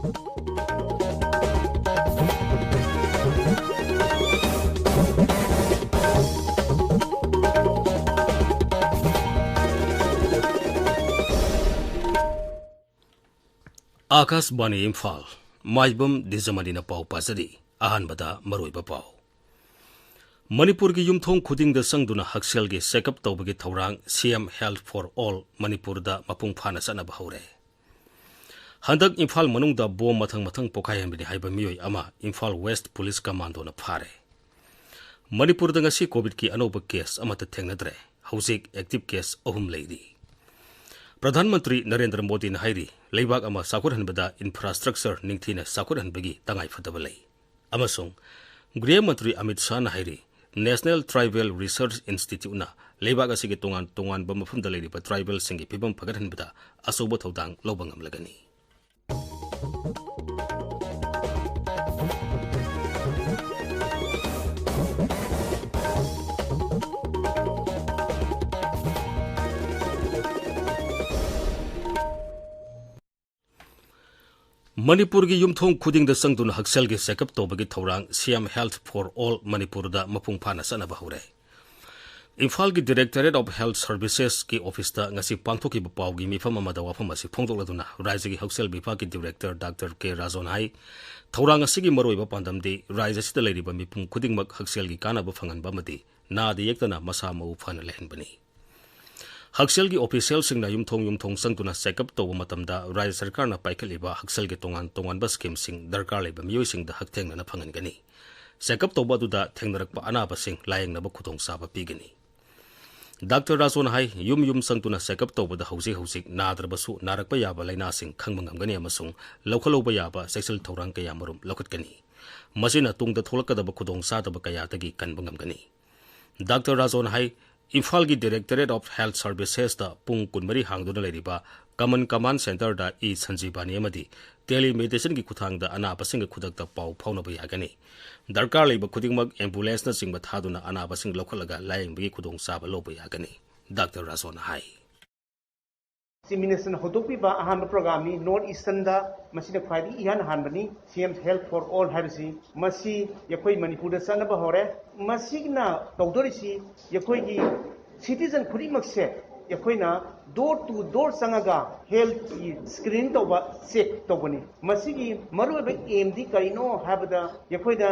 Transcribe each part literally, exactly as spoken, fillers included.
ꯑꯥꯀꯥꯁꯕꯥꯅꯤ ꯏꯝꯐꯥꯜ, ꯃꯥꯏꯕꯝ ꯗꯤꯖꯃꯅꯤꯅ ꯄꯥꯎ ꯄꯥꯖꯔꯤ꯫ ꯑꯍꯥꯟꯕꯗ ꯃꯔꯨꯑꯣꯏꯕ ꯄꯥꯎ꯫ ꯃꯅꯤꯄꯨꯔꯒꯤ ꯌꯨꯝꯊꯣꯡ ꯈꯨꯗꯤꯡꯗ ꯆꯪꯗꯨꯅ ꯍꯛꯁꯦꯜꯒꯤ ꯆꯦꯛꯑꯞ ꯇꯧꯕꯒꯤ ꯊꯧꯔꯥꯡ ꯁꯤ ꯑꯦꯝ Health for All ꯃꯅꯤꯄꯨꯔꯗ ꯃꯄꯨꯡ ꯐꯥꯅ ꯆꯠꯅꯕ ꯍꯧꯔꯦ꯫ ꯍꯟꯗꯛ ꯏꯝꯐꯥꯜ ꯃꯅꯨꯡꯗ ꯕꯣꯝ ꯃꯊꯪ ꯃꯊꯪ ꯄꯣꯈꯥꯏꯍꯟꯕꯅꯤ ꯍꯥꯏꯕ ꯃꯤꯑꯣꯏ ꯑꯃ ꯏꯝꯐꯥꯜ ꯋꯦꯁ ꯄꯨꯂꯤꯁ ꯀꯃꯥꯟꯗꯣꯅ ꯐꯥꯔꯦ꯫ ꯃꯅꯤꯄꯨꯔꯗ ꯉꯁꯤ ꯀꯣꯚꯤꯗꯀꯤ ꯑꯅꯧꯕ ꯀꯦꯁ ꯑꯃꯠꯇ ꯊꯦꯡꯅꯗ꯭ꯔꯦ꯫ ꯍꯧꯖꯤꯛ ꯑꯦꯛꯇꯤꯚ ꯀꯦꯁ ꯑꯍꯨꯝ ꯂꯩꯔꯤ꯫ ꯄ꯭ꯔꯙꯥꯟ ꯃꯟꯇ꯭ꯔꯤ ꯅꯔꯦꯟꯗ꯭ꯔ ꯃꯣꯗꯤꯅ ꯍꯥꯏꯔꯤ, ꯂꯩꯕꯥꯛ ꯑꯃ ꯆꯥꯎꯈꯠꯍꯟꯕꯗ ꯏꯟꯐ꯭ꯔꯥꯁ꯭ꯇ꯭ꯔꯛꯆꯔ ꯅꯤꯡꯊꯤꯅ ꯆꯥꯎꯈꯠꯍꯟꯕꯒꯤ ꯇꯉꯥꯏꯐꯗꯕ ꯂꯩ꯫ ꯑꯃꯁꯨꯡ ꯒ꯭ꯔꯤꯍ ꯃꯟꯇ꯭ꯔꯤ ꯑꯃꯤꯠ ꯁꯥꯍꯅ ꯍꯥꯏꯔꯤ, National Tribal Research Instituteꯅ ꯂꯩꯕꯥꯛ ꯑꯁꯤꯒꯤ ꯇꯣꯉꯥꯟ ꯇꯣꯉꯥꯟꯕ ꯃꯐꯝꯗ ꯂꯩꯔꯤꯕ ꯇ꯭ꯔꯥꯏꯕꯦꯜꯁꯤꯡꯒꯤ ꯐꯤꯕꯝ ꯐꯒꯠꯍꯟꯕꯗ ꯑꯆꯧꯕ ꯊꯧꯗꯥꯡ ꯂꯧꯕ ꯉꯝꯂꯒꯅꯤ꯫ ꯃꯅꯤꯄꯨꯔꯒꯤ ꯌꯨꯝꯊꯣꯡ ꯈꯨꯗꯤꯡꯗ ꯆꯪꯗꯨꯅ ꯍꯛꯁꯦꯜꯒꯤ ꯆꯦꯛꯑꯞ ꯇꯧꯕꯒꯤ ꯊꯧꯔꯥꯡ ꯁꯤ ꯑꯦꯝ Health for All ꯃꯅꯤꯄꯨꯔꯗ ꯃꯄꯨꯡ ꯐꯥꯅ ꯆꯠꯅꯕ ꯍꯧꯔꯦ꯫ ꯏꯝꯐꯥꯜꯒꯤ Directorate of Health Servicesꯀꯤ ꯑꯣꯐꯤꯁꯇ ꯉꯁꯤ ꯄꯥꯡꯊꯣꯛꯈꯤꯕ ꯄꯥꯎꯒꯤ ꯃꯤꯐꯝ ꯑꯃꯗ ꯋꯥꯐꯝ ꯑꯁꯤ ꯐꯣꯡꯗꯣꯛꯂꯗꯨꯅ ꯔꯥꯖ꯭ꯌꯒꯤ ꯍꯛꯁꯦꯜ ꯕꯤꯚꯥꯒꯀꯤ ꯗꯤꯔꯦꯛꯇꯔ ꯗꯥꯛꯇꯔ ꯀꯦ ꯔꯥꯖꯣꯅ ꯍꯥꯏ, ꯊꯧꯔꯥꯡ ꯑꯁꯤꯒꯤ ꯃꯔꯨꯑꯣꯏꯕ ꯄꯥꯟꯗꯝꯗꯤ ꯔꯥꯖ꯭ꯌ ꯑꯁꯤꯗ ꯂꯩꯔꯤꯕ ꯃꯤꯄꯨꯝ ꯈꯨꯗꯤꯡꯃꯛ ꯍꯛꯁꯦꯜꯒꯤ ꯀꯥꯟꯅꯕ ꯐꯪꯍꯟꯕ ꯑꯃꯗꯤ ꯅꯥꯗ ꯌꯦꯛꯇꯅ ꯃꯁꯥ ꯃꯎ ꯐꯅ ꯂꯩꯍꯟꯕꯅꯤ꯫ ꯍꯛꯁꯦꯜꯒꯤ ꯑꯣꯐꯤꯁꯤꯌꯦꯜꯁꯤꯡꯅ ꯌꯨꯝꯊꯣꯡ ꯌꯨꯝꯊꯣꯡ ꯆꯪꯗꯨꯅ ꯆꯦꯛꯑꯞ ꯇꯧꯕ ꯃꯇꯝꯗ ꯔꯥꯖ꯭ꯌ ꯁꯔꯀꯥꯔꯅ ꯄꯥꯏꯈꯠꯂꯤꯕ ꯍꯛꯁꯦꯜꯒꯤ ꯇꯣꯉꯥꯟ ꯇꯣꯉꯥꯟꯕ ꯁ꯭ꯀꯤꯝꯁꯤꯡ ꯗꯔꯀꯥꯔ ꯂꯩꯕ ꯃꯤꯑꯣꯏꯁꯤꯡꯗ ꯍꯛꯊꯦꯡꯅꯅ ꯐꯪꯍꯟꯒꯅꯤ꯫ ꯆꯦꯛꯑꯞ ꯇꯧꯕ ꯑꯗꯨꯗ ꯊꯦꯡꯅꯔꯛꯄ ꯑꯅꯥꯕꯁꯤꯡ ꯂꯥꯌꯦꯡꯅꯕ ꯈꯨꯗꯣꯡꯆꯥꯕ ꯄꯤꯒꯅꯤ꯫ ꯗꯥꯛꯇꯔ ꯔꯥꯖꯣꯅ ꯍꯥꯏ, ꯌꯨꯝ ꯌꯨꯝ ꯆꯪꯗꯨꯅ ꯆꯦꯛꯑꯞ ꯇꯧꯕꯗ ꯍꯧꯖꯤꯛ ꯍꯧꯖꯤꯛ ꯅꯥꯗ꯭ꯔꯕꯁꯨ ꯅꯥꯔꯛꯄ ꯌꯥꯕ ꯂꯥꯏꯅꯥꯁꯤꯡ ꯈꯪꯕ ꯉꯝꯒꯅꯤ ꯑꯃꯁꯨꯡ ꯂꯧꯈꯠꯍꯧꯕ ꯌꯥꯕ ꯆꯦꯛꯁꯤꯜ ꯊꯧꯔꯥꯡ ꯀꯌꯥꯃꯔꯨꯝ ꯂꯧꯈꯠꯀꯅꯤ꯫ ꯃꯁꯤꯅ ꯇꯨꯡꯗ ꯊꯣꯛꯂꯛꯀꯗꯕ ꯈꯨꯗꯣꯡꯆꯥꯗꯕ ꯀꯌꯥꯗꯒꯤ ꯀꯟꯕ ꯉꯝꯒꯅꯤ꯫ ꯗꯥꯛꯇꯔ ꯔꯥꯖꯣꯅ ꯍꯥꯏ, ꯏꯝꯐꯥꯜꯒꯤ Directorate of Health Servicesꯇ ꯄꯨꯡ ꯀꯨꯟꯃꯔꯤ ꯍꯥꯡꯗꯨꯅ ꯂꯩꯔꯤꯕ Common Command Centreꯗ ꯏ ꯁꯟꯖꯤꯕꯥꯅꯤ ꯑꯃꯗꯤ telemedicineꯒꯤ ꯈꯨꯠꯊꯥꯡꯗ ꯑꯅꯥꯕꯁꯤꯡꯒ ꯈꯨꯗꯛꯇ ꯄꯥꯎ ꯐꯥꯎꯅꯕ ꯌꯥꯒꯅꯤ꯫ ꯗꯔꯀꯥꯔ ꯂꯩꯕ ꯈꯨꯗꯤꯡꯃꯛ ambulanceꯅꯆꯤꯡꯕ ꯊꯥꯗꯨꯅ ꯑꯅꯥꯕꯁꯤꯡ ꯂꯧꯈꯠꯂꯒ ꯂꯥꯌꯦꯡꯕꯒꯤ ꯈꯨꯗꯣꯡꯆꯥꯕ ꯂꯧꯕ ꯌꯥꯒꯅꯤ, ꯗꯥꯛꯇꯔ ꯔꯥꯖꯣꯅ ꯍꯥꯏ꯫ ꯆꯤꯐ ꯃꯤꯅꯤꯁꯇꯔꯅ ꯍꯧꯗꯣꯛꯄꯤꯕ ꯑꯍꯥꯟꯕ ꯄ꯭ꯔꯣꯒ꯭ꯔꯥꯝꯅꯤ꯫ ꯅꯣꯔꯠ ꯏꯁꯇꯔꯟꯗ ꯃꯁꯤꯅ ꯈ꯭ꯋꯥꯏꯗꯒꯤ ꯏꯍꯥꯟ ꯍꯥꯟꯕꯅꯤ, ꯁꯤ ꯑꯦꯝ ꯍꯦꯜꯊ ꯐꯣꯔ ꯑꯣꯜ ꯍꯥꯏꯕꯁꯤ꯫ ꯃꯁꯤ ꯑꯩꯈꯣꯏ ꯃꯅꯤꯄꯨꯔꯗ ꯆꯠꯅꯕ ꯍꯧꯔꯦ꯫ ꯃꯁꯤꯅ ꯇꯧꯗꯣꯔꯤꯁꯤ ꯑꯩꯈꯣꯏꯒꯤ ꯁꯤꯇꯤꯖꯟ ꯈꯨꯗꯤꯡꯃꯛꯁꯦ ꯑꯩꯈꯣꯏꯅ ꯗꯣꯔ ꯇꯨ ꯗꯣꯔ ꯆꯪꯉꯒ ꯍꯦꯜꯊꯀꯤ ꯁ꯭ꯀ꯭ꯔꯤꯅꯤꯡ ꯇꯧꯕ, ꯆꯦꯛ ꯇꯧꯕꯅꯤ꯫ ꯃꯁꯤꯒꯤ ꯃꯔꯨꯑꯣꯏꯕ ꯑꯦꯝꯗꯤ ꯀꯔꯤꯅꯣ ꯍꯥꯏꯕꯗ, ꯑꯩꯈꯣꯏꯗ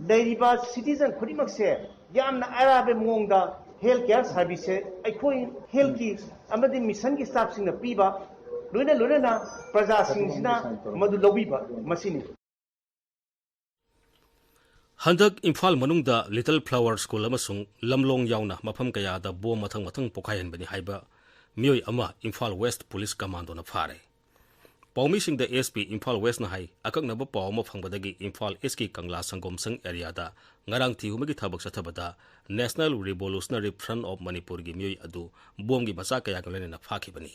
ꯂꯩꯔꯤꯕ ꯁꯤꯇꯤꯖꯟ ꯈꯨꯗꯤꯡꯃꯛꯁꯦ ꯌꯥꯝꯅ ꯑꯔꯥꯏꯕ ꯃꯑꯣꯡꯗ ꯍꯦꯜꯊ ꯀꯦꯌꯔ ꯁꯥꯔꯚꯤꯁꯁꯦ ꯑꯩꯈꯣꯏ ꯍꯦꯜꯊꯀꯤ ꯑꯃꯗꯤ ꯃꯤꯁꯟꯒꯤ ꯁ꯭ꯇꯥꯐꯁꯤꯡꯅ ꯄꯤꯕ, ꯂꯣꯏꯅ ꯂꯣꯏꯅꯅ ꯄ꯭ꯔꯖꯥꯁꯤꯡꯁꯤꯅ ꯃꯗꯨ ꯂꯧꯕꯤꯕ, ꯃꯁꯤꯅꯤ꯫ ꯍꯟꯗꯛ ꯏꯝꯐꯥꯜ ꯃꯅꯨꯡꯗ ꯂꯤꯇꯜ ꯐ꯭ꯂꯥꯋꯔ ꯁ꯭ꯀꯨꯜ ꯑꯃꯁꯨꯡ ꯂꯝꯂꯣꯡ ꯌꯥꯎꯅ ꯃꯐꯝ ꯀꯌꯥꯗ ꯕꯣꯝ ꯃꯊꯪ ꯃꯊꯪ ꯄꯣꯈꯥꯏꯍꯟꯕꯅꯤ ꯍꯥꯏꯕ ꯃꯤꯑꯣꯏ ꯑꯃ ꯏꯝꯐꯥꯜ ꯋꯦꯁ꯭ꯠ ꯄꯨꯂꯤꯁ ꯀꯃꯥꯟꯗꯣꯅ ꯐꯥꯔꯦ꯫ ꯄꯥꯎꯃꯤꯁꯤꯡꯗ ꯑꯦꯁ ꯄꯤ ꯏꯝꯐꯥꯜ ꯋꯦꯁ꯭ꯠꯅ ꯍꯥꯏ, ꯑꯀꯛꯅꯕ ꯄꯥꯎ ꯑꯃ ꯐꯪꯕꯗꯒꯤ ꯏꯝꯐꯥꯜ ꯏꯁ꯭ꯠꯀꯤ ꯀꯪꯂꯥ ꯁꯪꯒꯣꯝ ꯁꯪ ꯑꯦꯔꯤꯌꯥꯗ ꯉꯔꯥꯡ ꯊꯤꯍꯨꯝꯕꯒꯤ ꯊꯕꯛ ꯆꯠꯊꯕꯗ National Revolutionary Front of Manipurꯒꯤ ꯃꯤꯑꯣꯏ ꯑꯗꯨ ꯕꯣꯝꯒꯤ ꯃꯆꯥꯛ ꯀꯌꯥꯒ ꯂꯣꯏꯅꯅ ꯐꯥꯈꯤꯕꯅꯤ꯫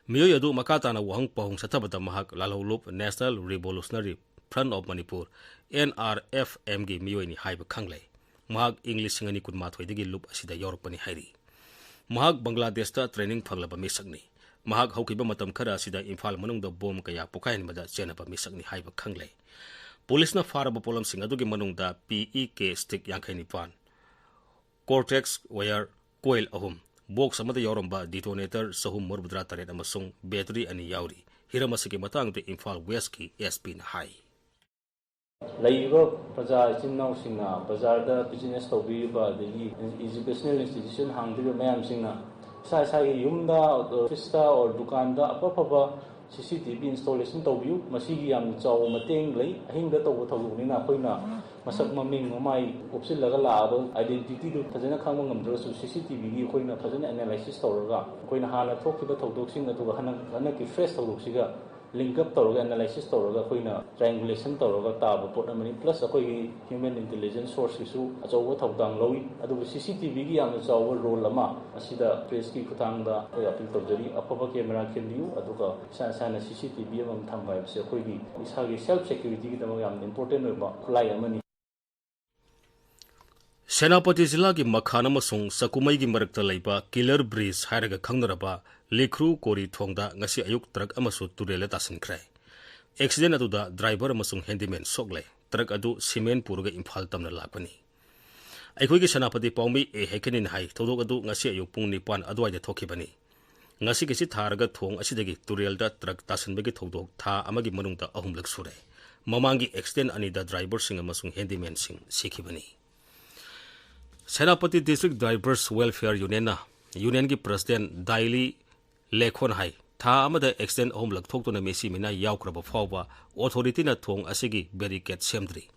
ꯃꯤꯑꯣꯏ ꯑꯗꯨ ꯃꯈꯥ ꯇꯥꯅ ꯋꯥꯍꯪ ꯄꯥꯎꯍꯪ ꯆꯠꯊꯕꯗ ꯃꯍꯥꯛ ꯂꯥꯜꯍꯧꯂꯨꯞ National Revolutionary Front of Manipur, NRFMꯒꯤ ꯃꯤꯑꯣꯏꯅꯤ ꯍꯥꯏꯕ ꯈꯪꯂꯦ꯫ ꯃꯍꯥꯛ ꯏꯪ ꯂꯤꯁꯤꯡ ꯑꯅꯤ ꯀꯨꯟꯃꯥꯊꯣꯏꯗꯒꯤ ꯂꯨꯞ ꯑꯁꯤꯗ ꯌꯥꯎꯔꯛꯄꯅꯤ ꯍꯥꯏꯔꯤ꯫ ꯃꯍꯥꯛ ꯕꯪꯒ꯭ꯂꯥꯗꯦꯁꯇ training ꯐꯪꯂꯕ ꯃꯤꯁꯛꯅꯤ꯫ ꯃꯍꯥꯛ ꯍꯧꯈꯤꯕ ꯃꯇꯝ ꯈꯔ ꯑꯁꯤꯗ ꯏꯝꯐꯥꯜ ꯃꯅꯨꯡꯗ ꯕꯣꯝ ꯀꯌꯥ ꯄꯣꯈꯥꯏꯍꯟꯕꯗ ꯆꯦꯟꯅꯕ ꯃꯤꯁꯛꯅꯤ ꯍꯥꯏꯕ ꯈꯪꯂꯦ꯫ ꯄꯨꯂꯤꯁꯅ ꯐꯥꯔꯕ ꯄꯣꯠꯂꯝꯁꯤꯡ ꯑꯗꯨꯒꯤ ꯃꯅꯨꯡꯗ PEK stick ꯌꯥꯡꯈꯩ ꯅꯤꯄꯥꯟ, Cortex wire coil ꯑꯍꯨꯝ, box ꯑꯃꯗ ꯌꯥꯎꯔꯝꯕ detonator ꯆꯍꯨꯝ ꯃꯧꯗ꯭ꯔꯥ ꯇꯔꯦꯠ ꯑꯃꯁꯨꯡ battery ꯑꯅꯤ ꯌꯥꯎꯔꯤ꯫ ꯍꯤꯔꯝ ꯑꯁꯤꯒꯤ ꯃꯇꯥꯡꯗ ꯏꯝꯐꯥꯜ ꯋꯦꯁ꯭ꯠꯀꯤ ꯑꯦꯁ ꯄꯤꯅ ꯍꯥꯏ꯫ ꯂꯩꯔꯤꯕ ꯄ꯭ꯔꯖꯥ ꯏꯆꯤꯟ ꯏꯅꯥꯎꯁꯤꯡꯅ ꯕꯖꯥꯔꯗ business ꯇꯧꯕꯤꯔꯤꯕ ꯑꯗꯒꯤ educational institution ꯍꯥꯡꯗꯣꯔꯤꯕ ꯃꯌꯥꯝꯁꯤꯡꯅ ꯏꯁꯥ ꯏꯁꯥꯒꯤ ꯌꯨꯝꯗ, officeꯇ or ꯗꯨꯀꯥꯟꯗ ꯑꯐ ꯑꯐꯕ CCTV installation ꯇꯧꯕꯤꯌꯨ꯫ ꯃꯁꯤꯒꯤ ꯌꯥꯝꯅ ꯆꯥꯎꯕ ꯃꯇꯦꯡ ꯂꯩ꯫ ꯑꯍꯤꯡꯗ ꯇꯧꯕ ꯊꯧꯗꯣꯛꯅꯤꯅ ꯑꯩꯈꯣꯏꯅ ꯃꯁꯛ ꯃꯃꯤꯡ ꯃꯃꯥꯏ ꯎꯞꯁꯤꯜꯂꯒ ꯂꯥꯛꯑꯕ identityꯗꯨ ꯐꯖꯅ ꯈꯪꯕ ꯉꯝꯗ꯭ꯔꯒꯁꯨ CCTVꯒꯤ ꯑꯩꯈꯣꯏꯅ ꯐꯖꯅ analysis ꯇꯧꯔꯒ ꯑꯩꯈꯣꯏꯅ ꯍꯥꯟꯅ ꯊꯣꯛꯈꯤꯕ ꯊꯧꯗꯣꯛꯁꯤꯡ ꯑꯗꯨꯒ ꯍꯟꯗꯛ ꯍꯟꯗꯛꯀꯤ fresh ꯊꯧꯗꯣꯛꯁꯤꯒ link up ꯇꯧꯔꯒ analysis ꯇꯧꯔꯒ ꯑꯩꯈꯣꯏꯅ triangulation ꯇꯧꯔꯒ ꯇꯥꯕ ꯄꯣꯠ ꯑꯃꯅꯤ꯫ Plus ꯑꯩꯈꯣꯏꯒꯤ human intelligence sourceꯀꯤꯁꯨ ꯑꯆꯧꯕ ꯊꯧꯗꯥꯡ ꯂꯧꯏ꯫ ꯑꯗꯨꯕꯨ CCTVꯒꯤ ꯌꯥꯝꯅ ꯆꯥꯎꯕ role ꯑꯃ ꯑꯁꯤꯗ pressꯀꯤ ꯈꯨꯠꯊꯥꯡꯗ ꯑꯩꯈꯣꯏ appeal ꯇꯧꯖꯔꯤ꯫ ꯑꯐꯕ camera ꯈꯤꯟꯕꯤꯌꯨ, ꯑꯗꯨꯒ ꯏꯁꯥ ꯏꯁꯥꯅ CCTV ꯑꯃꯃꯝ ꯊꯝꯕ ꯍꯥꯏꯕꯁꯦ ꯑꯩꯈꯣꯏꯒꯤ ꯏꯁꯥꯒꯤ self securityꯒꯤꯗꯃꯛ ꯌꯥꯝꯅ important ꯑꯣꯏꯕ ꯈꯨꯠꯂꯥꯏ ꯑꯃꯅꯤ꯫ ꯁꯦꯅꯥꯄꯇꯤ ꯖꯤꯂꯥꯒꯤ ꯃꯈꯥꯟ ꯑꯃꯁꯨꯡ ꯆꯀꯨꯃꯩꯒꯤ ꯃꯔꯛꯇ ꯂꯩꯕ ꯀꯤꯂꯔ ꯕ꯭ꯔꯤꯖ ꯍꯥꯏꯔꯒ ꯈꯪꯅꯔꯕ ꯂꯤꯈ꯭ꯔꯨ ꯀꯣꯔꯤ ꯊꯣꯡꯗ ꯉꯁꯤ ꯑꯌꯨꯛ ꯇ꯭ꯔꯛ ꯑꯃꯁꯨ ꯇꯨꯔꯦꯜꯗ ꯇꯥꯁꯤꯟꯈ꯭ꯔꯦ꯫ ꯑꯦꯛꯁꯤꯗꯦꯟ ꯑꯗꯨꯗ ꯗ꯭ꯔꯥꯏꯚꯔ ꯑꯃꯁꯨꯡ ꯍꯦꯟꯗꯤꯃꯦꯟ ꯁꯣꯛꯂꯦ꯫ ꯇ꯭ꯔꯛ ꯑꯗꯨ ꯁꯤꯃꯦꯟ ꯄꯨꯔꯒ ꯏꯝꯐꯥꯜ ꯇꯝꯅ ꯂꯥꯛꯄꯅꯤ꯫ ꯑꯩꯈꯣꯏꯒꯤ ꯁꯦꯅꯥꯄꯇꯤ ꯄꯥꯎꯃꯤ ꯑꯦ ꯍꯦꯀꯦꯅꯤꯟ ꯍꯥꯏ, ꯊꯧꯗꯣꯛ ꯑꯗꯨ ꯉꯁꯤ ꯑꯌꯨꯛ ꯄꯨꯡ ꯅꯤꯄꯥꯟ ꯑꯗꯨꯋꯥꯏꯗ ꯊꯣꯛꯈꯤꯕꯅꯤ꯫ ꯉꯁꯤꯒꯤꯁꯤ ꯊꯥꯔꯒ ꯊꯣꯡ ꯑꯁꯤꯗꯒꯤ ꯇꯨꯔꯦꯜꯗ ꯇ꯭ꯔꯛ ꯇꯥꯁꯤꯟꯕꯒꯤ ꯊꯧꯗꯣꯛ ꯊꯥ ꯑꯃꯒꯤ ꯃꯅꯨꯡꯗ ꯑꯍꯨꯝꯂꯛ ꯁꯨꯔꯦ꯫ ꯃꯃꯥꯡꯒꯤ ꯑꯦꯛꯁꯤꯗꯦꯟ ꯑꯅꯤꯗ ꯗ꯭ꯔꯥꯏꯚꯔꯁꯤꯡ ꯑꯃꯁꯨꯡ ꯍꯦꯟꯗꯤꯃꯦꯟꯁꯤꯡ ꯁꯤꯈꯤꯕꯅꯤ꯫ ꯁꯦꯅꯥꯄꯇꯤ ꯗꯤꯁꯇ꯭ꯔꯤꯛ ꯗ꯭ꯔꯥꯏꯚꯔꯁ ꯋꯦꯜꯐꯤꯌꯔ ꯌꯨꯅꯤꯌꯟꯅ ꯌꯨꯅꯤꯌꯟꯒꯤ ꯄ꯭ꯔꯁꯤꯗꯦꯟ ꯗꯥꯏꯂꯤ ꯂꯦꯈꯣꯟ ꯍꯥꯏ, ꯊꯥ ꯑꯃꯗ ꯑꯦꯛꯁꯤꯗꯦꯟ ꯑꯍꯨꯝꯂꯛ ꯊꯣꯛꯇꯨꯅ ꯃꯤꯁꯤ ꯃꯤꯅꯥ ꯌꯥꯎꯈ꯭ꯔꯕ ꯐꯥꯎꯕ ꯑꯣꯊꯣꯔꯤꯇꯤꯅ ꯊꯣꯡ ꯑꯁꯤꯒꯤ ꯕꯦꯔꯤꯀꯦꯠ ꯁꯦꯝꯗ꯭ꯔꯤ꯫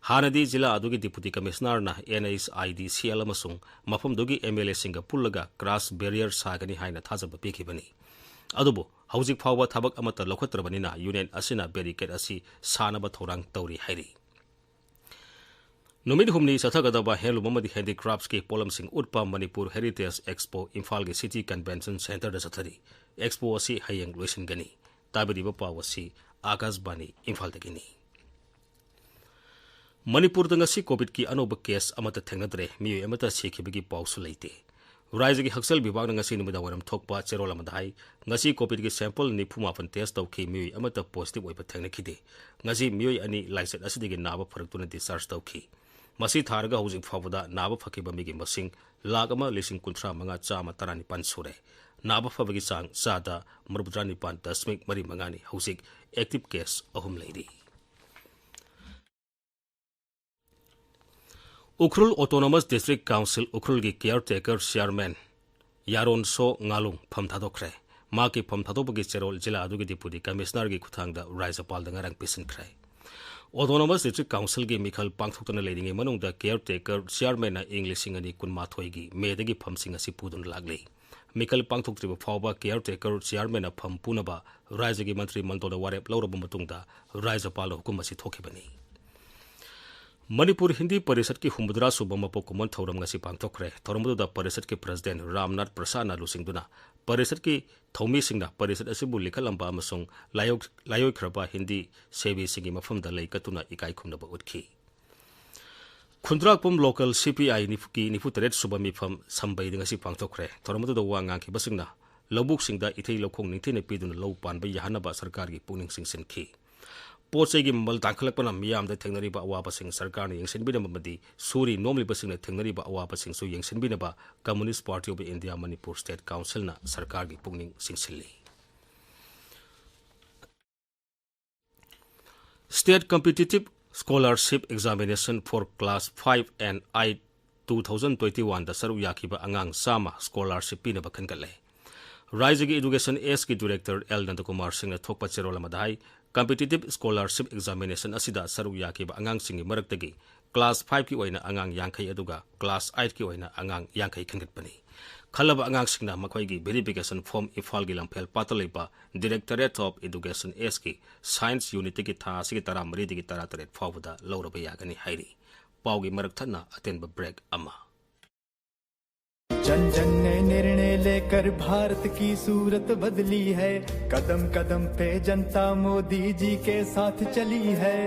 ꯍꯥꯟꯅꯗꯤ ꯖꯤꯂꯥ ꯑꯗꯨꯒꯤ ꯗꯤꯄꯨꯇꯤ ꯀꯃꯤꯁꯅꯔꯅ N H I D C L ꯑꯃꯁꯨꯡ ꯃꯐꯝꯗꯨꯒꯤ ꯑꯦꯝ ꯑꯦꯜ ꯑꯦꯁꯤꯡꯒ ꯄꯨꯜꯂꯒ ꯀ꯭ꯔꯥꯁ ꯕꯦꯔꯤꯌꯔ ꯁꯥꯒꯅꯤ ꯍꯥꯏꯅ ꯊꯥꯖꯕ ꯄꯤꯈꯤꯕꯅꯤ꯫ ꯑꯗꯨꯕꯨ ꯍꯧꯖꯤꯛ ꯐꯥꯎꯕ ꯊꯕꯛ ꯑꯃꯠꯇ ꯂꯧꯈꯠꯇ꯭ꯔꯕꯅꯤꯅ ꯌꯨꯅꯤꯌꯟ ꯑꯁꯤꯅ ꯕꯦꯔꯤꯀꯦꯠ ꯑꯁꯤ ꯁꯥꯅꯕ ꯊꯧꯔꯥꯡ ꯇꯧꯔꯤ ꯍꯥꯏꯔꯤ꯫ ꯅꯨꯃꯤꯠ ꯍꯨꯝꯅꯤ ꯆꯠꯊꯒꯗꯕ ꯍꯦꯟꯂꯨꯝ ꯑꯃꯗꯤ ꯍꯦꯟꯗꯤꯀ꯭ꯔꯥꯐꯁꯀꯤ ꯄꯣꯠꯂꯝꯁꯤꯡ ꯎꯠꯄ ꯃꯅꯤꯄꯨꯔ ꯍꯦꯔꯤꯇꯦꯖ ꯑꯦꯛꯁꯄꯣ ꯏꯝꯐꯥꯜꯒꯤ ꯁꯤꯇꯤ ꯀꯟꯚꯦꯟꯁꯟ ꯁꯦꯟꯇꯔꯗ ꯆꯠꯊꯔꯤ꯫ ꯑꯦꯛꯁꯄꯣ ꯑꯁꯤ ꯍꯌꯦꯡ ꯂꯣꯏꯁꯤꯟꯒꯅꯤ꯫ ꯇꯥꯕꯤꯔꯤꯕ ꯄꯥꯎ ꯑꯁꯤ ꯑꯥꯀꯥꯁꯕꯥꯅꯤ ꯏꯝꯐꯥꯜꯗꯒꯤꯅꯤ꯫ ꯃꯅꯤꯄꯨꯔꯗ ꯉꯁꯤ ꯀꯣꯚꯤꯗꯀꯤ ꯑꯅꯧꯕ ꯀꯦꯁ ꯑꯃꯠꯇ ꯊꯦꯡꯅꯗ꯭ꯔꯦ꯫ ꯃꯤꯑꯣꯏ ꯑꯃꯠꯇ ꯁꯤꯈꯤꯕꯒꯤ ꯄꯥꯎꯁꯨ ꯂꯩꯇꯦ꯫ ꯔꯥꯏꯖ꯭ꯌꯒꯤ ꯍꯛꯁꯦꯜ ꯚꯤꯚꯥꯒꯅ ꯉꯁꯤ ꯅꯨꯃꯤꯗꯥꯡꯋꯥꯏꯔꯝ ꯊꯣꯛꯄ ꯆꯦꯔꯣꯜ ꯑꯃꯗ ꯍꯥꯏ, ꯉꯁꯤ ꯀꯣꯚꯤꯗꯀꯤ ꯁꯦꯝꯄꯜ ꯅꯤꯐꯨ ꯃꯥꯄꯟ ꯇꯦꯁ ꯇꯧꯈꯤ, ꯃꯤꯑꯣꯏ ꯑꯃꯠꯇ ꯄꯣꯖꯤꯇꯤꯚ ꯑꯣꯏꯕ ꯊꯦꯡꯅꯈꯤꯗꯦ꯫ ꯉꯁꯤ ꯃꯤꯑꯣꯏ ꯑꯅꯤ ꯂꯥꯏꯆꯠ ꯑꯁꯤꯗꯒꯤ ꯅꯥꯕ ꯐꯔꯛꯇꯨꯅ ꯗꯤꯁꯆꯥꯔꯖ ꯇꯧꯈꯤ꯫ ꯃꯁꯤ ꯊꯥꯔꯒ ꯍꯧꯖꯤꯛ ꯐꯥꯎꯕꯗ ꯅꯥꯕ ꯐꯈꯤꯕ ꯃꯤꯒꯤ ꯃꯁꯤꯡ ꯂꯥꯈ ꯑꯃ ꯂꯤꯁꯤꯡ ꯀꯨꯟꯊ꯭ꯔꯥ ꯃꯉꯥ ꯆꯥꯝꯃ ꯇꯔꯥꯅꯤꯄꯥꯟ ꯁꯨꯔꯦ꯫ ꯅꯥꯕ ꯐꯕꯒꯤ ꯆꯥꯡ ꯆꯥꯗ ꯃꯔꯤꯐꯨꯇꯔꯥ ꯅꯤꯄꯥꯟ ꯗꯁꯃꯤꯛ ꯃꯔꯤ ꯃꯉꯥꯅꯤ꯫ ꯍꯧꯖꯤꯛ ꯑꯦꯛꯇꯤꯚ ꯀꯦꯁ ꯑꯍꯨꯝ ꯂꯩꯔꯤ꯫ ꯎꯈ꯭ꯔꯨꯜ ꯑꯣꯇꯣꯅꯣꯃꯁ ꯗꯤꯁꯇ꯭ꯔꯤꯛ ꯀꯥꯎꯟꯁꯤꯜ ꯎꯈ꯭ꯔꯨꯜꯒꯤ ꯀꯤꯌꯔ ꯇꯦꯀꯔ ꯆꯤꯌꯥꯔꯃꯦꯟ ꯌꯥꯔꯣꯟꯁꯣ ꯉꯥꯂꯨꯡ ꯐꯝ ꯊꯥꯗꯣꯛꯈ꯭ꯔꯦ꯫ ꯃꯍꯥꯛꯀꯤ ꯐꯝ ꯊꯥꯗꯣꯛꯄꯒꯤ ꯆꯦꯔꯣꯜ ꯖꯤꯂꯥ ꯑꯗꯨꯒꯤ ꯗꯤꯄꯨꯇꯤ ꯀꯃꯤꯁꯅꯔꯒꯤ ꯈꯨꯠꯊꯥꯡꯗ ꯔꯥꯖ꯭ꯌꯄꯥꯜꯗ ꯉꯔꯥꯡ ꯄꯤꯁꯤꯟꯈ꯭ꯔꯦ꯫ ꯑꯣꯇꯣꯅꯣꯃꯁ ꯗꯤꯁꯇ꯭ꯔꯤꯛ ꯀꯥꯎꯟꯁꯤꯜꯒꯤ ꯃꯤꯈꯜ ꯄꯥꯡꯊꯣꯛꯇꯨꯅ ꯂꯩꯔꯤꯉꯩ ꯃꯅꯨꯡꯗ ꯀꯤꯌꯔ ꯇꯦꯀꯔ ꯆꯤꯌꯥꯔꯃꯦꯟꯅ ꯏꯪ ꯂꯤꯁꯤꯡ ꯑꯅꯤ ꯀꯨꯟꯃꯥꯊꯣꯏꯒꯤ ꯃꯦꯗꯒꯤ ꯐꯝꯁꯤꯡ ꯑꯁꯤ ꯄꯨꯗꯨꯅ ꯂꯥꯛꯂꯤ꯫ ꯃꯤꯈꯜ ꯄꯥꯡꯊꯣꯛꯇ꯭ꯔꯤꯕ ꯐꯥꯎꯕ ꯀꯤꯌꯔ ꯇꯦꯀꯔ ꯆꯤꯌꯥꯔꯃꯦꯟꯅ ꯐꯝ ꯄꯨꯅꯕ ꯔꯥꯖ꯭ꯌꯒꯤ ꯃꯟꯇ꯭ꯔꯤ ꯃꯟꯗꯜꯅ ꯋꯥꯔꯦꯞ ꯂꯧꯔꯕ ꯃꯇꯨꯡꯗ ꯔꯥꯖ꯭ꯌꯄꯥꯜꯅ ꯍꯨꯀꯨꯝ ꯑꯁꯤ ꯊꯣꯛꯈꯤꯕꯅꯤ꯫ ꯃꯅꯤꯄꯨꯔ ꯍꯤꯟꯗꯤ ꯄꯔꯤꯁꯠꯀꯤ ꯍꯨꯝꯐꯨꯇꯔꯥ ꯁꯨꯕ ꯃꯄꯣꯛ ꯀꯨꯝꯑꯣꯟ ꯊꯧꯔꯝ ꯉꯁꯤ ꯄꯥꯡꯊꯣꯛꯈ꯭ꯔꯦ꯫ ꯊꯧꯔꯝ ꯑꯗꯨꯗ ꯄꯔꯤꯁꯠꯀꯤ ꯄ꯭ꯔꯁꯤꯗꯦꯟ ꯔꯥꯝꯅꯥꯊ ꯄ꯭ꯔꯁꯥꯗꯅ ꯂꯨꯆꯤꯡꯗꯨꯅ ꯄꯔꯤꯁꯠꯀꯤ ꯊꯧꯃꯤꯁꯤꯡꯅ ꯄꯔꯤꯁꯠ ꯑꯁꯤꯕꯨ ꯂꯤꯡꯈꯠꯂꯝꯕ ꯑꯃꯁꯨꯡ ꯂꯥꯏꯑꯣꯏ-, ꯂꯥꯏꯑꯣꯏꯈ꯭ꯔꯕ ꯍꯤꯟꯗꯤ ꯁꯦꯕꯤꯁꯤꯡꯒꯤ ꯃꯐꯝꯗ ꯂꯩ ꯀꯠꯇꯨꯅ ꯏꯀꯥꯏ ꯈꯨꯝꯅꯕ ꯎꯠꯈꯤ꯫ ꯈꯨꯟꯗ꯭ꯔꯥꯛꯄꯝ ꯂꯣꯀꯦꯜ ꯁꯤ ꯄꯤ ꯑꯥꯏꯒꯤ ꯅꯤꯐꯨ ꯇꯔꯦꯠ ꯁꯨꯕ ꯃꯤꯐꯝ ꯁꯝꯕꯩꯗ ꯉꯁꯤ ꯄꯥꯡꯊꯣꯛꯈ꯭ꯔꯦ꯫ ꯊꯧꯔꯝ ꯑꯗꯨꯗ ꯋꯥ ꯉꯥꯡꯈꯤꯕꯁꯤꯡꯅ ꯂꯧꯕꯨꯛꯁꯤꯡꯗ ꯏꯊꯩ ꯂꯧꯈꯣꯡ ꯅꯤꯡꯊꯤꯅ ꯄꯤꯗꯨꯅ ꯂꯧ ꯄꯥꯟꯕ ꯌꯥꯍꯟꯅꯕ ꯁꯔꯀꯥꯔꯒꯤ ꯄꯨꯛꯅꯤꯡ ꯆꯤꯡꯁꯤꯟꯈꯤ꯫ ꯄꯣꯠ ꯆꯩꯒꯤ ꯃꯃꯜ ꯇꯥꯡꯈꯠꯂꯛꯄꯅ ꯃꯤꯌꯥꯝꯗ ꯊꯦꯡꯅꯔꯤꯕ ꯑꯋꯥꯕꯁꯤꯡ ꯁꯔꯀꯥꯔꯅ ꯌꯦꯡꯁꯤꯟꯕꯤꯅꯕ ꯑꯃꯗꯤ ꯁꯨꯔꯤ ꯅꯣꯝꯂꯤꯕꯁꯤꯡꯅ ꯊꯦꯡꯅꯔꯤꯕ ꯑꯋꯥꯕꯁꯤꯡꯁꯨ ꯌꯦꯡꯁꯤꯟꯕꯤꯅꯕ Communist Party of India Manipur State Councilꯅ ꯁꯔꯀꯥꯔꯒꯤ ꯄꯨꯛꯅꯤꯡ ꯆꯤꯡꯁꯤꯜꯂꯤ꯫ State Competitive Scholarship Examination for Class five and eight two thousand twenty-oneꯗ ꯁꯔꯨꯛ ꯌꯥꯈꯤꯕ ꯑꯉꯥꯡ ꯆꯥꯝꯃ scholarship ꯄꯤꯅꯕ ꯈꯟꯒꯠꯂꯦ꯫ ꯔꯥꯏꯖ꯭ꯌꯒꯤ Education Sꯒꯤ Director ꯑꯦꯜ ꯅꯟꯗꯀꯨꯃꯥꯔ ꯁꯤꯡꯅ ꯊꯣꯛꯄ ꯆꯦꯔꯣꯜ ꯑꯃꯗ ꯍꯥꯏ, Competitive Scholarship Examination ꯑꯁꯤꯗ ꯁꯔꯨꯛ ꯌꯥꯈꯤꯕ ꯑꯉꯥꯡꯁꯤꯡꯒꯤ ꯃꯔꯛꯇꯒꯤ Class fiveꯀꯤ ꯑꯣꯏꯅ ꯑꯉꯥꯡ ꯌꯥꯡꯈꯩ ꯑꯗꯨꯒ Class eightꯀꯤ ꯑꯣꯏꯅ ꯑꯉꯥꯡ ꯌꯥꯡꯈꯩ ꯈꯟꯒꯠꯄꯅꯤ꯫ ꯈꯜꯂꯕ ꯑꯉꯥꯡꯁꯤꯡꯅ ꯃꯈꯣꯏꯒꯤ verification form ꯏꯝꯐꯥꯜꯒꯤ ꯂꯝꯐꯦꯜ ꯄꯥꯠꯇ ꯂꯩꯕ Directorate of Education Sꯒꯤ Science Unitꯇꯒꯤ ꯊꯥ ꯑꯁꯤꯒꯤ ꯇꯔꯥꯃꯔꯤꯗꯒꯤ ꯇꯔꯥꯇꯔꯦꯠ ꯐꯥꯎꯕꯗ ꯂꯧꯔꯕ ꯌꯥꯒꯅꯤ ꯍꯥꯏꯔꯤ꯫ ꯄꯥꯎꯒꯤ ꯃꯔꯛ ꯊꯠꯅ ꯑꯇꯦꯟꯕ break ꯑꯃ꯫ जन जन ने निर्णय लेकर भारत की सूरत बदली है। कदम कदम पे जनता मोदी जी के साथ चली है।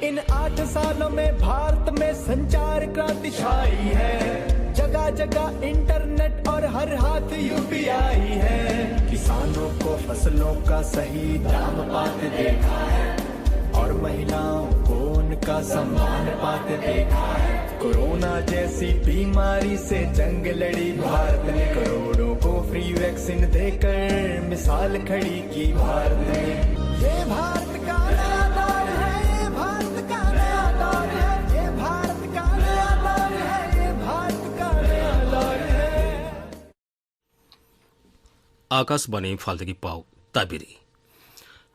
इन आठ सालों में भारत में संचार क्रांति छाई है। जगह जगह इंटरनेट और हर हाथ यूपीआई है। किसानों को फसलों का सही दाम पाते देखा है और महिलाओं को उनका सम्मान पाते देखा है। कोरोना जैसी बीमारी से जंग लड़ी भारत ने, करोड़ों को फ्री वैक्सीन देकर मिसाल खड़ी की भारत ने। ये भारत का नया दौर है, ये भारत का नया दौर है, ये भारत का नया दौर है, ये भारत का नया दौर है। ꯑꯥꯀꯥꯁꯕꯥꯅꯤ ꯏꯝꯐꯥꯜꯗꯒꯤ ꯄꯥꯎ ꯇꯥꯕꯤꯔꯤ꯫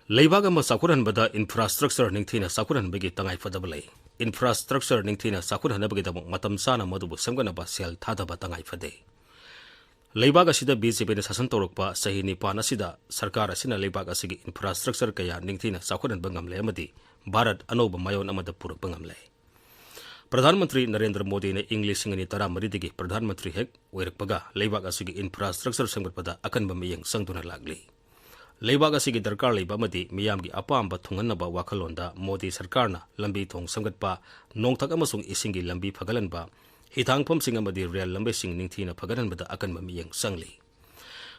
ꯂꯩꯕꯥꯛ ꯑꯃ ꯆꯥꯎꯈꯠꯍꯟꯕꯗ infrastructure ꯅꯤꯡꯊꯤꯅ ꯆꯥꯎꯈꯠꯍꯟꯕꯒꯤ ꯇꯉꯥꯏꯐꯗꯕ ꯂꯩ꯫ Infrastructure ꯅꯤꯡꯊꯤꯅ ꯆꯥꯎꯈꯠꯍꯟꯅꯕꯒꯤꯗꯃꯛ ꯃꯇꯝ ꯆꯥꯅ ꯃꯗꯨꯕꯨ ꯁꯦꯝꯒꯠꯅꯕ ꯁꯦꯜ ꯊꯥꯗꯕ ꯇꯉꯥꯏ ꯐꯗꯦ꯫ ꯂꯩꯕꯥꯛ ꯑꯁꯤꯗ ꯕꯤ ꯖꯦ ꯄꯤꯅ ꯁꯥꯁꯟ ꯇꯧꯔꯛꯄ ꯆꯍꯤ ꯅꯤꯄꯥꯟ ꯑꯁꯤꯗ ꯁꯔꯀꯥꯔ ꯑꯁꯤꯅ ꯂꯩꯕꯥꯛ ꯑꯁꯤꯒꯤ infrastructure ꯀꯌꯥ ꯅꯤꯡꯊꯤꯅ ꯆꯥꯎꯈꯠꯍꯟꯕ ꯉꯝꯂꯦ ꯑꯃꯗꯤ ꯚꯥꯔꯠ ꯑꯅꯧꯕ ꯃꯥꯏꯑꯣꯟ ꯑꯃꯗ ꯄꯨꯔꯛꯄ ꯉꯝꯂꯦ꯫ ꯄ꯭ꯔꯙꯥꯟ ꯃꯟꯇ꯭ꯔꯤ ꯅꯔꯦꯟꯗ꯭ꯔ ꯃꯣꯗꯤꯅ ꯏꯪ ꯂꯤꯁꯤꯡ ꯑꯅꯤ ꯇꯔꯥꯃꯔꯤꯗꯒꯤ ꯄ꯭ꯔꯙꯥꯟ ꯃꯟꯇ꯭ꯔꯤ ꯍꯦꯛ ꯑꯣꯏꯔꯛꯄꯒ ꯂꯩꯕꯥꯛ ꯑꯁꯤꯒꯤ infrastructure ꯁꯦꯝꯒꯠꯄꯗ ꯑꯀꯟꯕ ꯃꯤꯠꯌꯦꯡ ꯆꯪꯗꯨꯅ ꯂꯥꯛꯂꯤ꯫ ꯂꯩꯕꯥꯛ ꯑꯁꯤꯒꯤ ꯗꯔꯀꯥꯔ ꯂꯩꯕ ꯑꯃꯗꯤ ꯃꯤꯌꯥꯝꯒꯤ ꯑꯄꯥꯝꯕ ꯊꯨꯡꯍꯟꯅꯕ ꯋꯥꯈꯜꯂꯣꯟꯗ ꯃꯣꯗꯤ ꯁꯔꯀꯥꯔꯅ ꯂꯝꯕꯤ ꯊꯣꯡ ꯁꯦꯝꯒꯠꯄ, ꯅꯣꯡꯊꯛ ꯑꯃꯁꯨꯡ ꯏꯁꯤꯡꯒꯤ ꯂꯝꯕꯤ ꯐꯒꯠꯍꯟꯕ, ꯍꯤꯊꯥꯡꯐꯝꯁꯤꯡ ꯑꯃꯗꯤ ꯔꯦꯜ ꯂꯝꯕꯤꯁꯤꯡ ꯅꯤꯡꯊꯤꯅ ꯐꯒꯠꯍꯟꯕꯗ ꯑꯀꯟꯕ ꯃꯤꯠꯌꯦꯡ ꯆꯪꯂꯤ꯫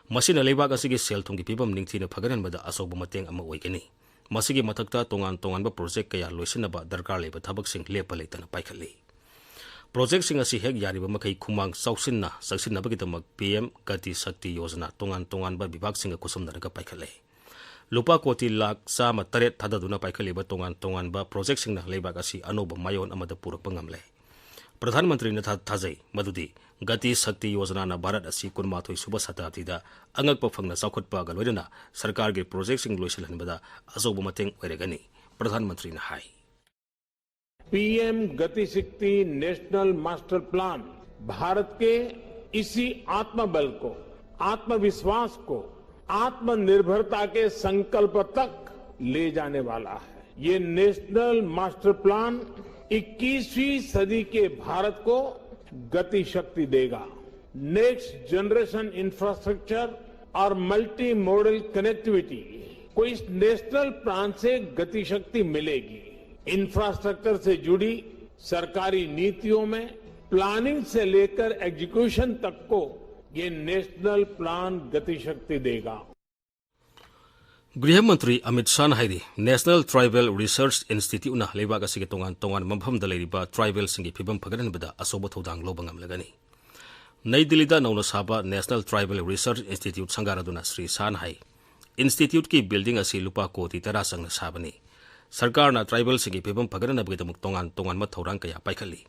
ꯃꯁꯤꯅ ꯂꯩꯕꯥꯛ ꯑꯁꯤꯒꯤ ꯁꯦꯜ ꯊꯨꯝꯒꯤ ꯐꯤꯕꯝ ꯅꯤꯡꯊꯤꯅ ꯐꯒꯠꯍꯟꯕꯗ ꯑꯆꯧꯕ ꯃꯇꯦꯡ ꯑꯃ ꯑꯣꯏꯒꯅꯤ꯫ ꯃꯁꯤꯒꯤ ꯃꯊꯛꯇ ꯇꯣꯉꯥꯟ ꯇꯣꯉꯥꯟꯕ ꯄ꯭ꯔꯣꯖꯦꯛ ꯀꯌꯥ ꯂꯣꯏꯁꯤꯟꯅꯕ ꯗꯔꯀꯥꯔ ꯂꯩꯕ ꯊꯕꯛꯁꯤꯡ ꯂꯦꯞꯄ ꯂꯩꯇꯅ ꯄꯥꯏꯈꯠꯂꯤ꯫ ꯄ꯭ꯔꯣꯖꯦꯛꯁꯤꯡ ꯑꯁꯤ ꯍꯦꯛ ꯌꯥꯔꯤꯕ ꯃꯈꯩ ꯈꯨꯃꯥꯡ ꯆꯥꯎꯁꯤꯟꯅ ꯆꯪꯁꯤꯟꯅꯕꯒꯤꯗꯃꯛ ꯄꯤ ꯑꯦꯝ ꯒꯇꯤ ꯁꯛꯇꯤ ꯌꯣꯖꯅꯥ ꯇꯣꯉꯥꯟ ꯇꯣꯉꯥꯟꯕ ꯕꯤꯚꯥꯒꯁꯤꯡꯒ ꯈꯨꯠꯁꯝꯅꯔꯒ ꯄꯥꯏꯈꯠꯂꯦ꯫ ꯂꯨꯄꯥ ꯀꯣꯇꯤ ꯂꯥꯈ ꯆꯥꯝꯃ ꯇꯔꯦꯠ ꯊꯥꯗꯗꯨꯅ ꯄꯥꯏꯈꯠꯂꯤꯕ ꯇꯣꯉꯥꯟ ꯇꯣꯉꯥꯟꯕ ꯄ꯭ꯔꯣꯖꯦꯛꯁꯤꯡꯅ ꯂꯩꯕꯥꯛ ꯑꯁꯤ ꯑꯅꯧꯕ ꯃꯥꯏꯑꯣꯟ ꯑꯃꯗ ꯄꯨꯔꯛꯄ ꯉꯝꯂꯦ꯫ ꯄ꯭ꯔꯙꯥꯟ ꯃꯟꯇ꯭ꯔꯤꯅ ꯊꯥ-, ꯊꯥꯖꯩ ꯃꯗꯨꯗꯤ ꯒꯇꯤ ꯁꯛꯇꯤ ꯌꯣꯖꯅꯥꯅ ꯚꯥꯔꯠ ꯑꯁꯤ ꯀꯨꯟꯃꯥꯊꯣꯏ ꯁꯨꯕ ꯁꯇꯥꯕꯗꯤꯗ ꯑꯉꯛꯄ ꯐꯪꯅ ꯆꯥꯎꯈꯠꯄꯒ ꯂꯣꯏꯅꯅ ꯁꯔꯀꯥꯔꯒꯤ ꯄ꯭ꯔꯣꯖꯦꯛꯁꯤꯡ ꯂꯣꯏꯁꯤꯜꯍꯟꯕꯗ ꯑꯆꯧꯕ ꯃꯇꯦꯡ ꯑꯣꯏꯔꯒꯅꯤ꯫ ꯄ꯭ꯔꯙꯥꯟ ꯃꯟꯇ꯭ꯔꯤꯅ ꯍꯥꯏ꯫ पीएम गति शक्ति नेशनल मास्टर प्लान भारत के इसी आत्मबल को, आत्मविश्वास को, आत्मनिर्भरता के संकल्प तक ले जाने वाला है। ये नेशनल मास्टर प्लान इक्कीसवीं सदी के भारत को गति शक्ति देगा। नेक्स्ट जनरेशन इंफ्रास्ट्रक्चर और मल्टी मॉडल कनेक्टिविटी को इस नेशनल प्लान से गति शक्ति मिलेगी। इंफ्रास्ट्रक्चर से जुड़ी सरकारी नीतियों में प्लानिंग से लेकर एग्जीक्यूशन तक को ये नेशनल प्लान गति शक्ति देगा। ꯒ꯭ꯔꯤꯍ ꯃꯟꯇ꯭ꯔꯤ ꯑꯃꯤꯠ ꯁꯥꯍꯅ ꯍꯥꯏꯔꯤ, ꯅꯦꯁꯅꯦꯜ ꯇ꯭ꯔꯥꯏꯕꯦꯜ ꯔꯤꯁꯔꯆ ꯏꯟꯁꯇꯤꯇ꯭ꯌꯨꯠꯅ ꯂꯩꯕꯥꯛ ꯑꯁꯤꯒꯤ ꯇꯣꯉꯥꯟ ꯇꯣꯉꯥꯟꯕ ꯃꯐꯝꯗ ꯂꯩꯔꯤꯕ ꯇ꯭ꯔꯥꯏꯕꯦꯜꯁꯤꯡꯒꯤ ꯐꯤꯕꯝ ꯐꯒꯠꯍꯟꯕꯗ ꯑꯆꯧꯕ ꯊꯧꯗꯥꯡ ꯂꯧꯕ ꯉꯝꯂꯒꯅꯤ꯫ ꯅꯩ ꯗꯤꯜꯂꯤꯗ ꯅꯧꯅ ꯁꯥꯕ ꯅꯦꯁꯅꯦꯜ ꯇ꯭ꯔꯥꯏꯕꯦꯜ ꯔꯤꯁꯔꯆ ꯏꯟꯁꯇꯤꯇ꯭ꯌꯨꯠ ꯁꯪꯒꯥꯔꯗꯨꯅ ꯁ꯭ꯔꯤ ꯁꯥꯍꯅ ꯍꯥꯏ, ꯏꯟꯁꯇꯤꯇ꯭ꯌꯨꯠꯀꯤ ꯕꯤꯜꯗꯤꯡ ꯑꯁꯤ ꯂꯨꯄꯥ ꯀꯣꯇꯤ ꯇꯔꯥ ꯆꯪꯅ ꯁꯥꯕꯅꯤ꯫ ꯁꯔꯀꯥꯔꯅ ꯇ꯭ꯔꯥꯏꯕꯦꯜꯁꯤꯡꯒꯤ ꯐꯤꯕꯝ ꯐꯒꯠꯅꯅꯕꯒꯤꯗꯃꯛ ꯇꯣꯉꯥꯟ ꯇꯣꯉꯥꯟꯕ ꯊꯧꯔꯥꯡ ꯀꯌꯥ ꯄꯥꯏꯈꯠꯂꯤ꯫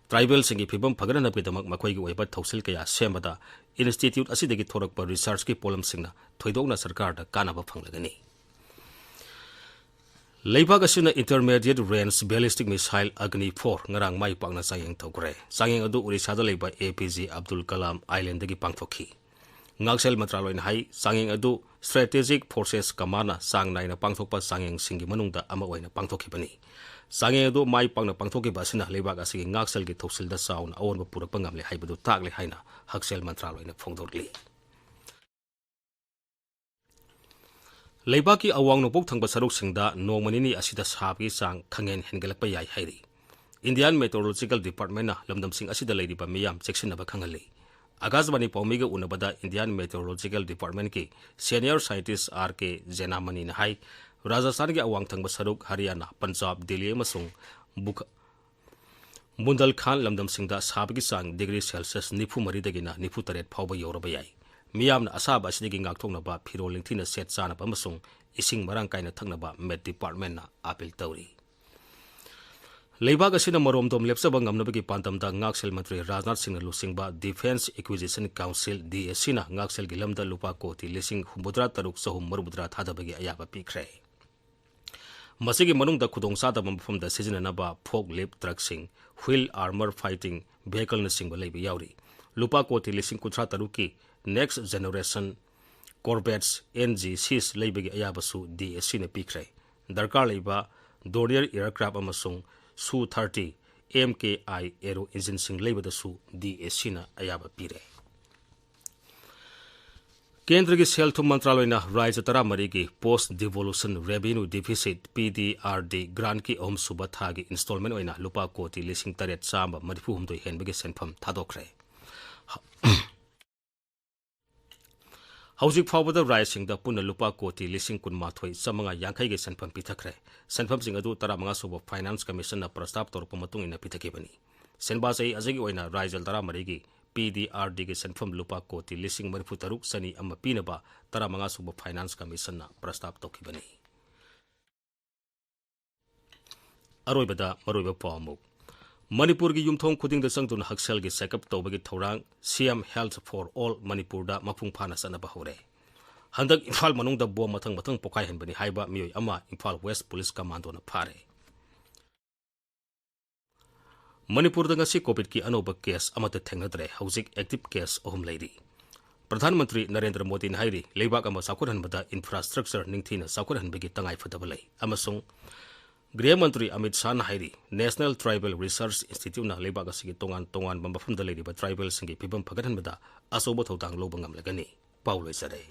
ꯇ꯭ꯔꯥꯏꯕꯦꯜꯁꯤꯡꯒꯤ ꯐꯤꯕꯝ ꯐꯒꯠꯅꯅꯕꯒꯤꯗꯃꯛ ꯃꯈꯣꯏꯒꯤ ꯑꯣꯏꯕ ꯊꯧꯁꯤꯜ ꯀꯌꯥ ꯁꯦꯝꯕꯗ ꯏꯟꯁꯇꯤꯇ꯭ꯌꯨꯠ ꯑꯁꯤꯗꯒꯤ ꯊꯣꯔꯛꯄ ꯔꯤꯁꯔꯆꯀꯤ ꯄꯣꯠꯂꯝꯁꯤꯡꯅ ꯊꯣꯏꯗꯣꯛꯅ ꯁꯔꯀꯥꯔꯗ ꯀꯥꯟꯅꯕ ꯐꯪꯂꯒꯅꯤ꯫ ꯂꯩꯕꯥꯛ ꯑꯁꯤꯅ intermediate range ballistic missile Agni four ꯉꯔꯥꯡ ꯃꯥꯏ ꯄꯥꯛꯅ ꯆꯥꯡꯌꯦꯡ ꯇꯧꯈ꯭ꯔꯦ꯫ ꯆꯥꯡꯌꯦꯡ ꯑꯗꯨ ꯑꯣꯔꯤꯁꯥꯗ ꯂꯩꯕ ꯑꯦ ꯄꯤ ꯖꯦ ꯑꯕꯗꯨꯜ ꯀꯂꯥꯝ ꯑꯥꯏꯂꯦꯟꯗꯒꯤ ꯄꯥꯡꯊꯣꯛꯈꯤ꯫ ꯉꯥꯛꯁꯦꯜ ꯃꯟꯇ꯭ꯔꯥꯂꯣꯏꯅ ꯍꯥꯏ, ꯆꯥꯡꯌꯦꯡ ꯑꯗꯨ Strategic Forces Commandꯅ ꯆꯥꯡ ꯅꯥꯏꯅ ꯄꯥꯡꯊꯣꯛꯄ ꯆꯥꯡꯌꯦꯡꯁꯤꯡꯒꯤ ꯃꯅꯨꯡꯗ ꯑꯃ ꯑꯣꯏꯅ ꯄꯥꯡꯊꯣꯛꯈꯤꯕꯅꯤ꯫ ꯆꯥꯡꯌꯦꯡ ꯑꯗꯨ ꯃꯥꯏ ꯄꯥꯛꯅ ꯄꯥꯡꯊꯣꯛꯈꯤꯕ ꯑꯁꯤꯅ ꯂꯩꯕꯥꯛ ꯑꯁꯤꯒꯤ ꯉꯥꯛꯁꯦꯜꯒꯤ ꯊꯧꯁꯤꯜꯗ ꯆꯥꯎꯅ ꯑꯑꯣꯟꯕ ꯄꯨꯔꯛꯄ ꯉꯝꯂꯦ ꯍꯥꯏꯕꯗꯨ ꯇꯥꯛꯂꯦ ꯍꯥꯏꯅ ꯍꯛꯁꯦꯜ ꯃꯟꯇ꯭ꯔꯥꯂꯣꯏꯅ ꯐꯣꯡꯗꯣꯔꯛꯂꯤ꯫ ꯂꯩꯕꯥꯛꯀꯤ ꯑꯋꯥꯡ ꯅꯣꯡꯄꯣꯛ ꯊꯪꯕ ꯁꯔꯨꯛꯁꯤꯡꯗ ꯅꯣꯡꯃ ꯅꯤꯅꯤ ꯑꯁꯤꯗ ꯁꯥꯕꯒꯤ ꯆꯥꯡ ꯈꯪꯍꯦꯟ ꯍꯦꯟꯒꯠꯂꯛꯄ ꯌꯥꯏ ꯍꯥꯏꯔꯤ꯫ Indian Meteorological Departmentꯅ ꯂꯝꯗꯝꯁꯤꯡ ꯑꯁꯤꯗ ꯂꯩꯔꯤꯕ ꯃꯤꯌꯥꯝ ꯆꯦꯛꯁꯤꯟꯅꯕ ꯈꯪꯍꯜꯂꯤ꯫ ꯑꯀꯥꯁꯕꯥꯅꯤ ꯄꯥꯎꯃꯤꯒ ꯎꯅꯕꯗ Indian Meteorological Departmentꯀꯤ senior scientist R K ꯖꯦꯅꯥꯃꯅꯤꯅ ꯍꯥꯏ, ꯔꯥꯖꯁꯊꯥꯟꯒꯤ ꯑꯋꯥꯡ ꯊꯪꯕ ꯁꯔꯨꯛ, ꯍꯔꯤꯌꯥꯅꯥ, ꯄꯟꯖꯥꯕ, ꯗꯤꯜꯂꯤ ꯑꯃꯁꯨꯡ ꯕꯨꯈ-, ꯕꯨꯟꯗꯜꯈꯥꯟ ꯂꯝꯗꯝꯁꯤꯡꯗ ꯁꯥꯕꯒꯤ ꯆꯥꯡ ꯗꯤꯒ꯭ꯔꯤ ꯁꯦꯜꯁꯤꯌꯁ ꯅꯤꯐꯨ ꯃꯔꯤꯗꯒꯤꯅ ꯅꯤꯐꯨ ꯇꯔꯦꯠ ꯐꯥꯎꯕ ꯌꯧꯔꯕ ꯌꯥꯏ꯫ ꯃꯤꯌꯥꯝꯅ ꯑꯁꯥꯕ ꯑꯁꯤꯗꯒꯤ ꯉꯥꯛꯊꯣꯛꯅꯕ ꯐꯤꯔꯣꯜ ꯅꯤꯡꯊꯤꯅ ꯁꯦꯠ ꯆꯥꯅꯕ ꯑꯃꯁꯨꯡ ꯏꯁꯤꯡ ꯃꯔꯥꯡ ꯀꯥꯏꯅ ꯊꯛꯅꯕ Met Departmentꯅ ꯑꯥꯄꯤꯜ ꯇꯧꯔꯤ꯫ ꯂꯩꯕꯥꯛ ꯑꯁꯤꯅ ꯃꯔꯣꯝꯗꯣꯝ ꯂꯦꯞꯆꯕ ꯉꯝꯅꯕꯒꯤ ꯄꯥꯟꯗꯝꯗ ꯉꯥꯛꯁꯦꯜ ꯃꯟꯇ꯭ꯔꯤ ꯔꯥꯖꯅꯥꯊ ꯁꯤꯡꯅ ꯂꯨꯆꯤꯡꯕ Defence Acquisition Council, D A Cꯅ ꯉꯥꯛꯁꯦꯜꯒꯤ ꯂꯝꯗ ꯂꯨꯄꯥ ꯀꯣꯇꯤ ꯂꯤꯁꯤꯡ ꯍꯨꯝꯐꯨꯇꯔꯥ ꯇꯔꯨꯛ ꯆꯍꯨꯝ ꯃꯔꯤꯐꯨꯇꯔꯥ ꯊꯥꯗꯕꯒꯤ ꯑꯌꯥꯕ ꯄꯤꯈ꯭ꯔꯦ꯫ ꯃꯁꯤꯒꯤ ꯃꯅꯨꯡꯗ ꯈꯨꯗꯣꯡꯆꯥꯗꯕ ꯃꯐꯝꯗ ꯁꯤꯖꯤꯟꯅꯅꯕ forklift truckꯁꯤꯡ, wheel armor fighting vehicleꯅꯆꯤꯡꯕ ꯂꯩꯕ ꯌꯥꯎꯔꯤ꯫ ꯂꯨꯄꯥ ꯀꯣꯇꯤ ꯂꯤꯁꯤꯡ ꯀꯨꯟꯊ꯭ꯔꯥ ꯇꯔꯨꯛꯀꯤ Next Generation Corvettes, N G Cs ꯂꯩꯕꯒꯤ ꯑꯌꯥꯕꯁꯨ D A Cꯅ ꯄꯤꯈ꯭ꯔꯦ꯫ ꯗꯔꯀꯥꯔ ꯂꯩꯕ Dornier aircraft ꯑꯃꯁꯨꯡ Su thirty M K I Aero engineꯁꯤꯡ ꯂꯩꯕꯗꯁꯨ D A Cꯅ ꯑꯌꯥꯕ ꯄꯤꯔꯦ꯫ ꯀꯦꯟꯗ꯭ꯔꯒꯤ ꯁꯦꯜ ꯊꯨꯝ ꯃꯟꯇ꯭ꯔꯥꯂꯣꯏꯅ ꯔꯥꯖ꯭ꯌ ꯇꯔꯥꯃꯔꯤꯒꯤ Post Devolution Revenue Deficit, P D R D, grantꯀꯤ ꯑꯍꯨꯝꯁꯨꯕ ꯊꯥꯒꯤ installment ꯑꯣꯏꯅ ꯂꯨꯄꯥ ꯀꯣꯇꯤ ꯂꯤꯁꯤꯡ ꯇꯔꯦꯠ ꯆꯥꯝꯃ ꯃꯔꯤꯐꯨ ꯍꯨꯝꯗꯣꯏ ꯍꯦꯟꯕꯒꯤ ꯁꯦꯟꯐꯝ ꯊꯥꯗꯣꯛꯈ꯭ꯔꯦ꯫ ꯍꯧꯖꯤꯛ ꯐꯥꯎꯕꯗ ꯔꯥꯖ꯭ꯌꯁꯤꯡꯗ ꯄꯨꯟꯅ ꯂꯨꯄꯥ ꯀꯣꯇꯤ ꯂꯤꯁꯤꯡ ꯀꯨꯟꯃꯥꯊꯣꯏ ꯆꯥꯃꯉꯥ ꯌꯥꯡꯈꯩꯒꯤ ꯁꯦꯟꯐꯝ ꯄꯤꯊꯈ꯭ꯔꯦ꯫ ꯁꯦꯟꯐꯝꯁꯤꯡ ꯑꯗꯨ ꯇꯔꯥꯃꯉꯥ ꯁꯨꯕ Finance Commissionꯅ ꯄ꯭ꯔꯁꯇꯥꯞ ꯇꯧꯔꯛꯄ ꯃꯇꯨꯡ ꯏꯟꯅ ꯄꯤꯊꯈꯤꯕꯅꯤ꯫ ꯁꯦꯟꯕꯥ ꯆꯍꯤ ꯑꯁꯤꯒꯤ ꯑꯣꯏꯅ ꯔꯥꯖ꯭ꯌ ꯇꯔꯥꯃꯔꯤꯒꯤ P D R Dꯒꯤ ꯁꯦꯟꯐꯝ ꯂꯨꯄꯥ ꯀꯣꯇꯤ ꯂꯤꯁꯤꯡ ꯃꯔꯤꯐꯨ ꯇꯔꯨꯛ ꯆꯅꯤ ꯑꯃ ꯄꯤꯅꯕ ꯇꯔꯥꯃꯉꯥ ꯁꯨꯕ Finance Commissionꯅ ꯄ꯭ꯔꯁꯇꯥꯞ ꯇꯧꯈꯤꯕꯅꯤ꯫ ꯑꯔꯣꯏꯕꯗ ꯃꯔꯨꯑꯣꯏꯕ ꯄꯥꯎ ꯑꯃꯨꯛ꯫ ꯃꯅꯤꯄꯨꯔꯒꯤ ꯌꯨꯝꯊꯣꯡ ꯈꯨꯗꯤꯡꯗ ꯆꯪꯗꯨꯅ ꯍꯛꯁꯦꯜꯒꯤ check-up ꯇꯧꯕꯒꯤ ꯊꯧꯔꯥꯡ C M Health for All ꯃꯅꯤꯄꯨꯔꯗ ꯃꯄꯨꯡ ꯐꯥꯅ ꯆꯠꯅꯕ ꯍꯧꯔꯦ꯫ ꯍꯟꯗꯛ ꯏꯝꯐꯥꯜ ꯃꯅꯨꯡꯗ ꯕꯣꯝ ꯃꯊꯪ ꯃꯊꯪ ꯄꯣꯈꯥꯏꯍꯟꯕꯅꯤ ꯍꯥꯏꯕ ꯃꯤꯑꯣꯏ ꯑꯃ Imphal West Police Commandoꯅ ꯐꯥꯔꯦ꯫ ꯃꯅꯤꯄꯨꯔꯗ ꯉꯁꯤ COVIDꯀꯤ ꯑꯅꯧꯕ case ꯑꯃꯠꯇ ꯊꯦꯡꯅꯗ꯭ꯔꯦ꯫ ꯍꯧꯖꯤꯛ active case ꯑꯍꯨꯝ ꯂꯩꯔꯤ꯫ ꯄ꯭ꯔꯙꯥꯟ ꯃꯟꯇ꯭ꯔꯤ ꯅꯔꯦꯟꯗ꯭ꯔ ꯃꯣꯗꯤꯅ ꯍꯥꯏꯔꯤ, ꯂꯩꯕꯥꯛ ꯑꯃ ꯆꯥꯎꯈꯠꯍꯟꯕꯗ infrastructure ꯅꯤꯡꯊꯤꯅ ꯆꯥꯎꯈꯠꯍꯟꯕꯒꯤ ꯇꯉꯥꯏꯐꯗꯕ ꯂꯩ, ꯑꯃꯁꯨꯡ ꯒ꯭ꯔꯤꯍ ꯃꯟꯇ꯭ꯔꯤ ꯑꯃꯤꯠ ꯁꯥꯍꯅ ꯍꯥꯏꯔꯤ, National Tribal Research Instituteꯅ ꯂꯩꯕꯥꯛ ꯑꯁꯤꯒꯤ ꯇꯣꯉꯥꯟ ꯇꯣꯉꯥꯟꯕ ꯃꯐꯝꯗ ꯂꯩꯔꯤꯕ tribalꯁꯤꯡꯒꯤ ꯐꯤꯕꯝ ꯐꯒꯠꯍꯟꯕꯗ ꯑꯆꯧꯕ ꯊꯧꯗꯥꯡ ꯂꯧꯕ ꯉꯝꯂꯒꯅꯤ꯫ ꯄꯥꯎ ꯂꯣꯏꯖꯔꯦ꯫